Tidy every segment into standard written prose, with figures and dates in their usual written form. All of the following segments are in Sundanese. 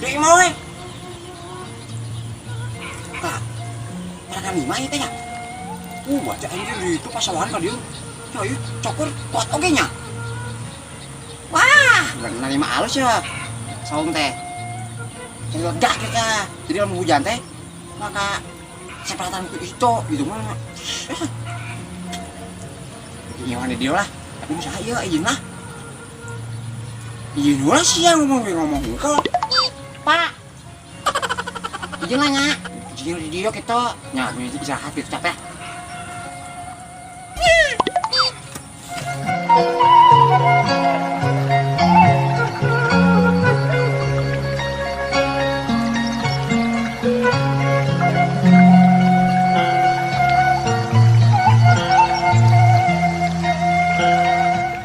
Gede mah we. Kak, pada lima ieu teh nya. Baca anjir itu pasawahan ka dieu. Ya ieu cokur kuat oge nya. Wah, bener lima halus ya. Saung teh. Jadi lega kita. Jadi lamun hujan teh maka sepratan ku itu gitu mah. Nyawa di dia lah. Tapi usaha ieu izin lah. Izin lah sih yang ngomong ngomong kok. Pak. Izin lah nya. Izin di dia kita. Nya istirahat gitu capek.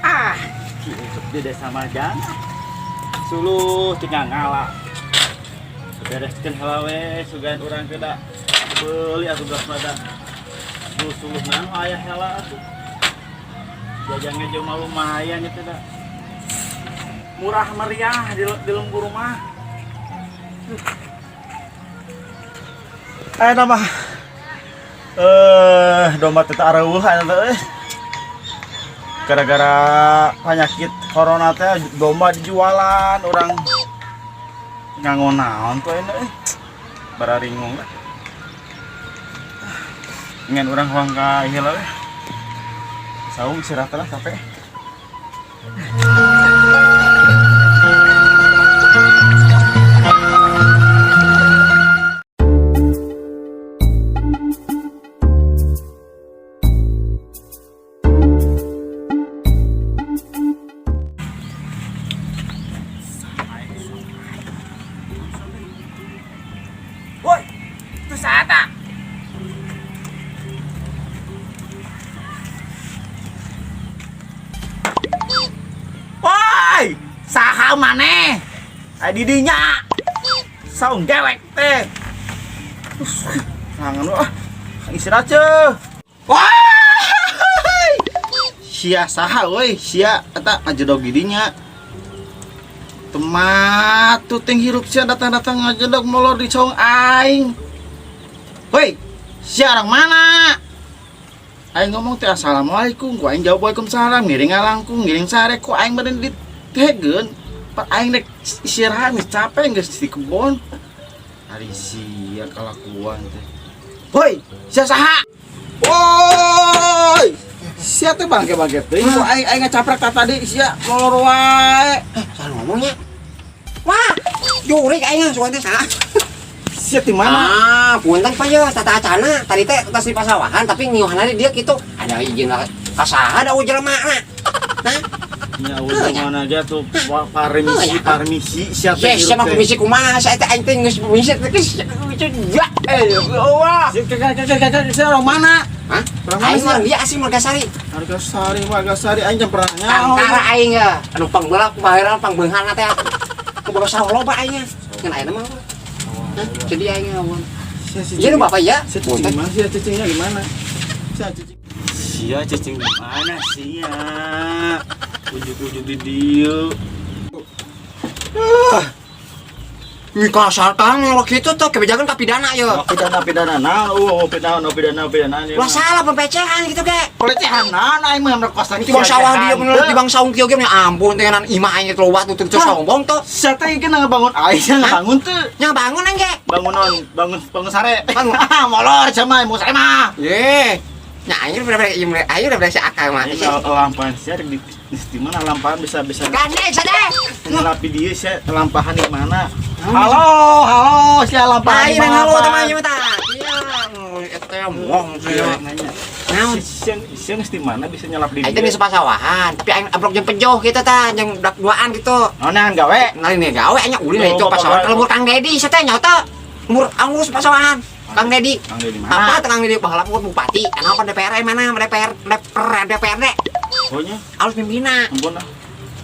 Ah, hidup di desa Marjana. Suluh tinggal ngalah. Bereskeun heula we sugan urang teh da beuli atuh geus mah da. Suluh naon aya heula atuh. Jajange jeung mah lumayan itu da. Murah meriah di lembur rumah. Aya nama domba teh areueuh aya teh euy. Gara-gara penyakit corona teh domba dijualan orang nganggo naon tuh ini bararingung lah ngan urang hoang ka ieu we saung istirahat lah capek. Woi, itu saat. Woi, saha maneh? Ai didinya. Saung dewek teh. Tangan ah. Istirahat ceuh. Woi! Sia saha euy, sia eta ngajedog didinya. Temat tuh ting hirup sia datang-datang ngajedog molor di saung aing. Woi, sia orang mana? Aing ngomong teh assalamualaikum, ku aing jawab waalaikumsalam, ngiring ngalangkung, ngiring sare, ku aing bade ditegeun. Pak aing rek istirahat geus capek geus di kebon. Ari sia kalakuan teh. Woi, sia saha? Woi! Sia teh bangke-bangke teuing ku aing aing ngacaprak ka tadi sia molor wae. Salah ngomongnya. Wah, jurik aing sugan teh salah. Sia di mana? Ah, punten Pak ya, tata acana. Tadi teh tas di pasawahan tapi ngiuhan dia gitu. Ada izin lah ka saha da jelema na. Nah, Nya udah mana aja tuh parmisi parmisi sia teh. Yes, sama permisi kumaha saya teh aing teh geus permisi teh geus ya. Eh, wah. Sia orang mana? Hah? Orang mana Aing sih? mah dia asli Margasari. Margasari, Margasari aing jam pernah nyaho. Tangkara aing ya. Anu pangbeulak baheula pangbeunghanna teh. Kumaha sawah loba aing nya. Ngan ayeuna mah. Hah? Jadi aing awan. Iya nu bapak ya. Sia cicing di mana? Sia cicingnya di mana? Sia cicing. Sia cicing di mana sia? Ujuk-ujuk di dieu. Ah, Ih kasar kang waktu itu tuh kebijakan kapidana ya. pidana pidana nah, pidana pidana pidana. Lah salah pempecehan gitu ge. Pelecehan nah, aing mah merkosa Di bang sawah dia bener di bang saung kieu ge ampun teh ngan imah aing teh loba tuh sombong tuh. Sia teh ieu ngebangun aing ngebangun teu. Nya bangun aing ge. Bangunan, bangun bangun sare. Bangun. Molor sama mau sare mah. Ye. Nya aing udah aing udah si akal mah. Ini lampahan sia di mana lampahan bisa bisa Gandeng sadeh. ngelapi dia sia lampahan di mana? Halo, halo, sia lampahan di Lain mana? halo teman ieu tah. Iya, eta teh wong Iya, sia. nanya. Naon? Siang siang di mana bisa nyelap di Aing teh di pasawahan, tapi aing abrok jeung pejoh gitu tah, jeung budak duaan gitu. Oh, nah gawe. Nah ini gawe nya ulin itu Oh, pasawahan gawe. lembur Kang Dedi sia teh nyaeta. Lembur angurus pasawahan. Kang Dedi. Kang Dedi mana? Apa Kang Dedi baheula bupati, kenapa DPR mana DPR DPR DPRD. Pokoknya Alus pimpina. ampun lah.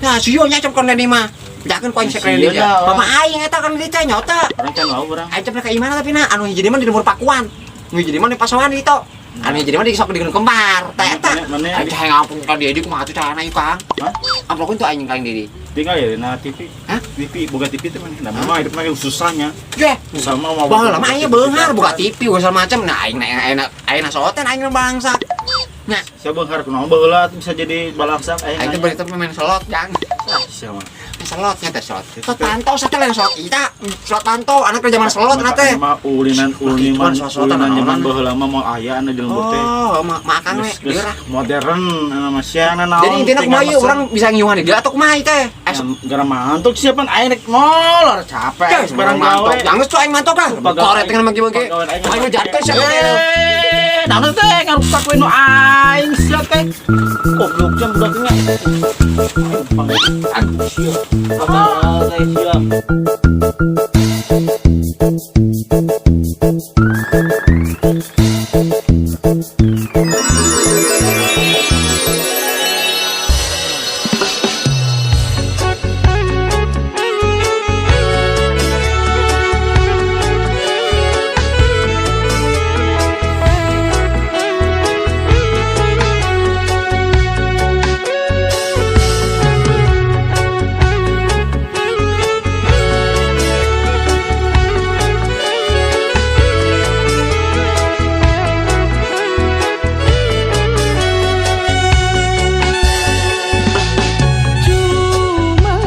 Nah, sio nya Kang Dedi mah. Bejakeun ku aing Sieun Kang Dedi. dah, orang. Bapak aing eta Kang Dedi teh nyaeta. Orang can mau orang. Aing teh ka imana tapi na anu hiji mah di lembur Pakuan. Nu hiji mah di pasawahan itu. Anu jadi mah di sok di Gunung Kembar. Teh eta. Mana Aing teh ngampun ka Dedi kumaha tuh carana ieu Kang? Hah? Amplopkeun tuh aing ka Dedi. Tinggal ya na TV. Hah? TV, boga TV teh mana? Nah, mah hidup mah susahnya. Ge. Sama mau Baheula mah aing beunghar boga TV segala macam. Nah aing aing aing soten aing bangsa. Nah, Siapa beunghar kunaon baheula bisa jadi balangsak aing. Aing teh berita main slot, Kang. Siapa? Main slotnya teh slot. Slot pantau sate lain slot ita. Slot pantau anak kerja zaman slot na teh. Mah ulinan ulinan Slot-slotan, ulinan zaman naonan. baheula mah moal aya anu di lembur teh. Oh, makan we, Geus lieur ah. modern anu mah sia naon. Jadi intinya kumaha ieu urang bisa ngiuhan di dia atau kumaha ieu teh? Gara mantuk siapa aing rek molor capek Barang barang mantok. gawe. Jangan tuh aing mantok ah. Koret dengan magi-magi. Aing ngejatkeun sia teh. Eh, naon teh ngarusak we nu aing sia teh. Goblok jam budaknya. Aduh sia. Padahal teh sia. Cuma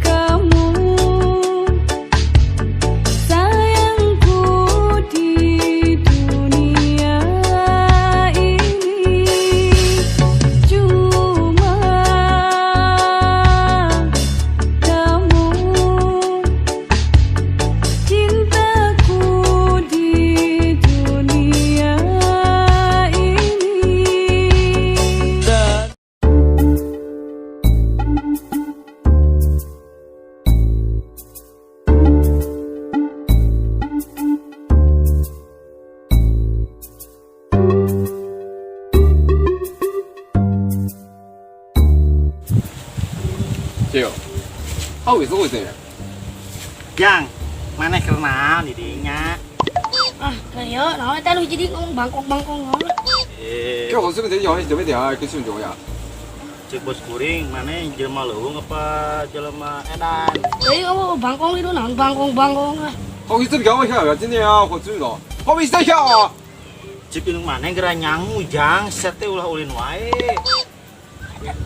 kamu sayangku di dunia ini. Cuma kamu cintaku di dunia ini. Cio. Oh, itu itu ya. Jang, mana kenal di dinya? Ah, kayak naon eta lu jadi ngomong bangkong-bangkong naon. Eh, Kau khusus jadi jauh jadi dia ke sini jauh ya. Cek bos kuring, mana jelema leuweung apa jelema edan? Jadi ngomong bangkong itu naon bangkong-bangkong lah. 好，这边我看了，今天啊，我知道。好，没在下啊。 Cek indung mana geura nyangu jang, sia teh ulah ulin wae.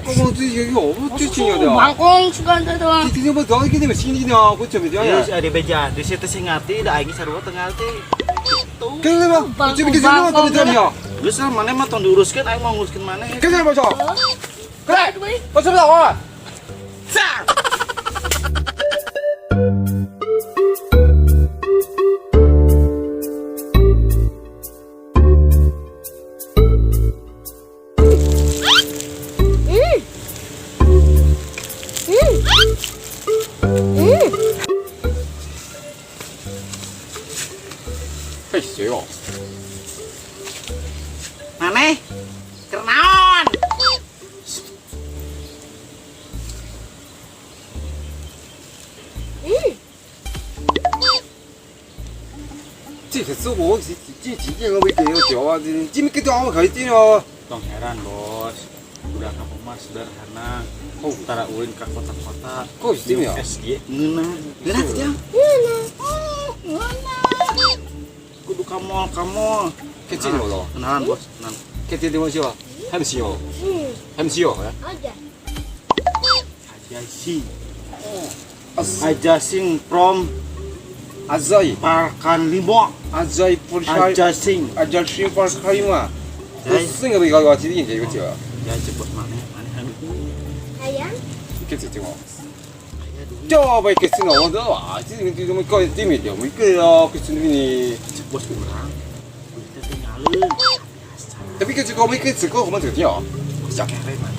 我最近有，我最近有的。 Bangkong suka teh tuh. 今天我早上给你们新的呢，我准备掉 Terus 呀。 ada beja, di situ sih ngerti, da aing sarua teu ngarti. Gitu. 跟什么？这边跟什么？准备掉没？ Geus lah maneh mah tong diuruskeun, aing mau nguruskeun maneh. 跟什么说？过来，我吃不到啊。上。太邪哦！ Maneh keur naon? 这个是我这这几件我没给我叫啊，这没给掉我可以进哦。 Tong heran bos, udah kamu mah sederhana. Oh. Tara ulin ka kota-kota. Kok Di istimewa? SG ngeunah. Ngeunah teh jang? Ngeunah. Kudu ka mall, ka mall. 给进了， Kenalan bos, kenalan. 给这地方去吧，还没洗哦，还没洗哦。 Aja. Aja Sing. Aja Sing from 阿仔， Parkan Limo. 阿仔不是 Aja Sing. 阿仔是不是可以嘛？我四个都搞搞，今天这个叫， Ya cek bos maneh, maneh anu. Hayang. 给这叫。叫呗，给这我这哇，这个这么搞对面的，没给啊，给这边 Cek bos urang. Duitnya teh nyaleun. Biasa. 的，别给这个没给这个我们这个叫， Bos kere mah.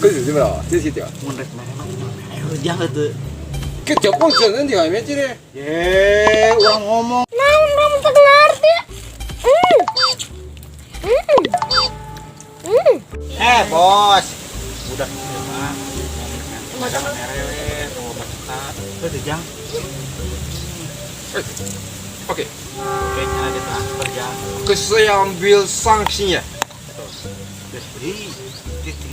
给这对不啦？这些掉， Mun rek mere mah tinggal mere jang heueuh. 给叫光整人掉，没这个。 Ye, urang ngomong. Naon kamu teu ngarti. Eh, bos. Udah kieu mah. Ngomong mere we, mau baca. Heueuh jang. OK。Kayaknya ada transfer ya. Ke saya ambil sanksinya. Terus beri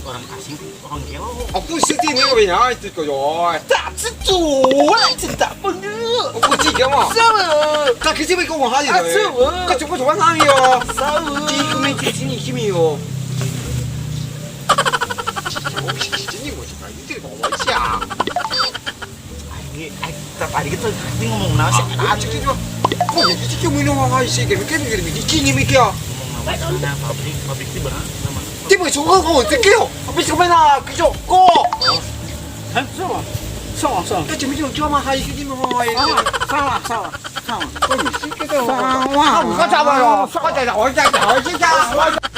orang asing orang gelo. Aku sedih ni kau ni, itu kau yo. Tak setuju, tak benar. 我记得嘛。他可是没跟我哈的。他就不喜欢他哟。这个没这你什么哟？我真的我就感觉这个我下。 Ini, tadi kita ngomong nasi. 啊，这这这，我你这就没弄好些，给给给给给你没叫。 Pabrik, pabrik itu berapa? 这不是我我这叫，不是我那叫做哥。 Sama, sama, sama. 这没就叫嘛，还是你们好。 Salah, salah, salah. 我咋办哟？我在我在我在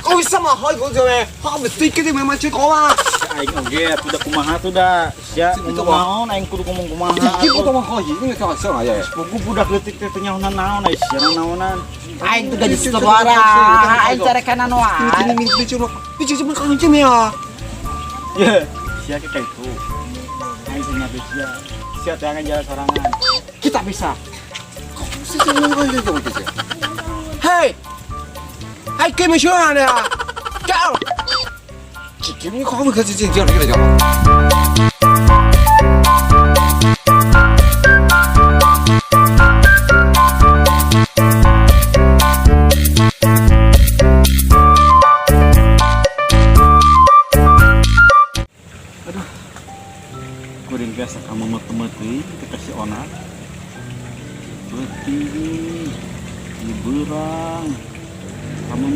我为什么好讲做咩？我唔对，佢哋慢慢去讲嘛。 Aing oge atuh da kumaha tuh da. Sia ngomong naon aing kudu ngomong kumaha. 你我都好意，你看上来呀。 Buku budak leutik teh teu nyahonan naon ai sia naonan. Aing tuh gaji suara, aing carekan wae. 你你就你就这么讲这么啊？ Ya, sia ke itu. Aing teh nyabe sia. Sia teh jalan sorangan. Kita bisa. 是这么个这么个这。嘿，还给没上呢？走。这你看不看这这这这个叫？ Aduh. Kuring biasa kamu metu-metu kita si onar. Beuting diberang. Kamu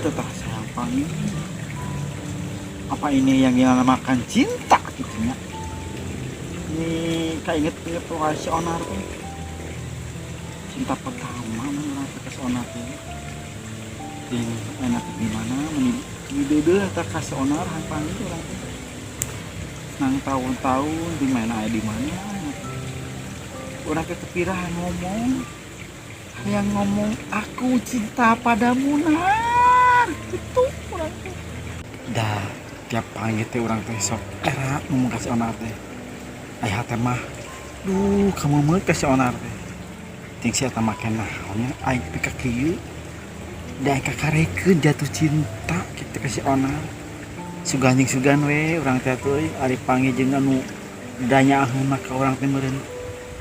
tetap sayang panggil. Apa ini yang dinamakan cinta gitu ya? Ini kainget-inget tuh si onar tuh. Cinta pertama mana ke si onar tuh. Yang enak gimana meni deudeuh eta ka si onar hayang panggil urang teh. Nang tahun-tahun di mana aya di mana. Urang teh tepirahan ngomong. Hayang ngomong aku cinta padamu nar. Gitu urang teh. Dah tiap pagi teh urang teh sok era ngomong ka si onar teh. Aya teh mah duh kamu mah ka si onar teh. Ting si eta make naon nya aing teh ka kieu. Da aing kakarekeun jatuh cinta kitu ka si onar. Sugan jeung sugan we urang teh atuh euy ari panggih jeung anu danyaahna ka urang teh meureun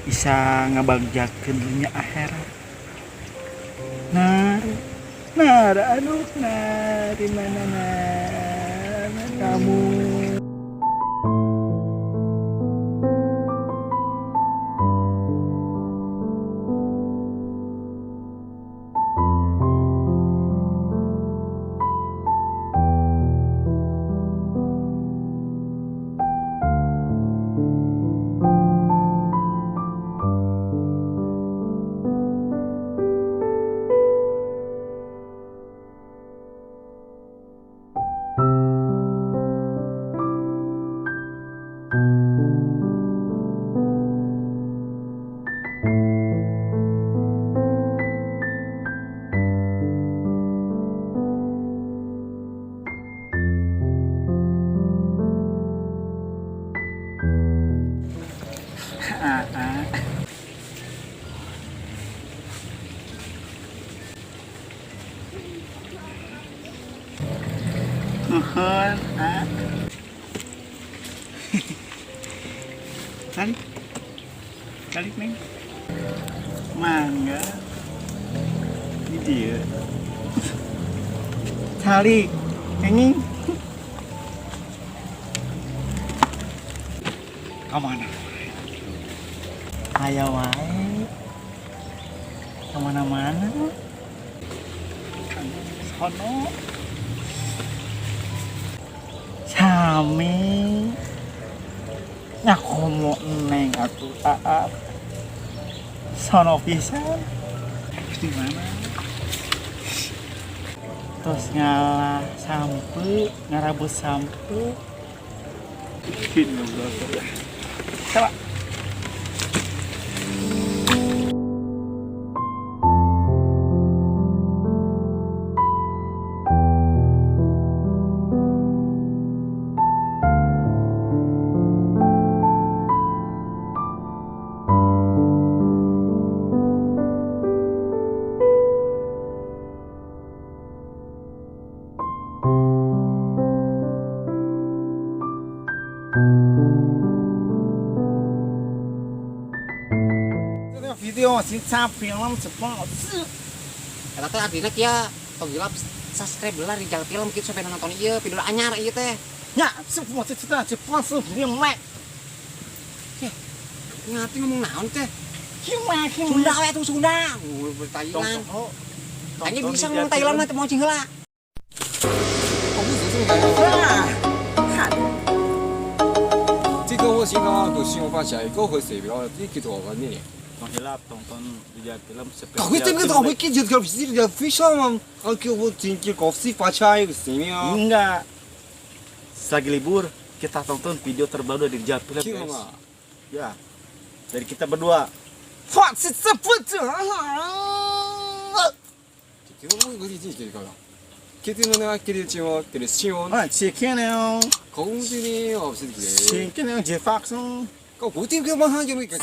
bisa ngabagjakeun dunya akhirat. Nar, nar, aduh, nar, di mana nar, kamu? Nuhun, ah. Balik. Balik, Neng. Mangga. Ini dia. Calik. Neng. Kemana? Ayo wae. Kemana-mana. Sono. Sami. Nyakomo neng atuh aap. Sono pisan. Di mana? Terus ngalah sampe, ngarabut sampe. Coba. 个video 是film 是报纸。 Eta teh artinya kieu, tong hilap subscribe lah di jalan film kitu sampai nonton ieu video anyar ieu teh. 呀，是我这这这报纸不用买， Ngati ngomong naon teh? 去买去 Sunda we tuh Sunda. Thailand. Tanya bisa ngomong Thailand mah teu mau cing heula. 这个我先讲，个新闻发起来，个会谁比较你记住我呢？ Tong hilap tonton di film 搞会这个搞会记住个是个非常嘛，啊叫我真叫公司发起来个什么啊？ Enggak. Selagi libur kita tonton video terbaru dari Rijal Film, 听 guys. 嘛？ Ya. Dari kita berdua. Fuck, 这个我我是真记得个。记得那个记得就记得新闻， Ah, chicken yang 公司呢，我是记得。 chicken yang J Fox. 个古典个马上就那个。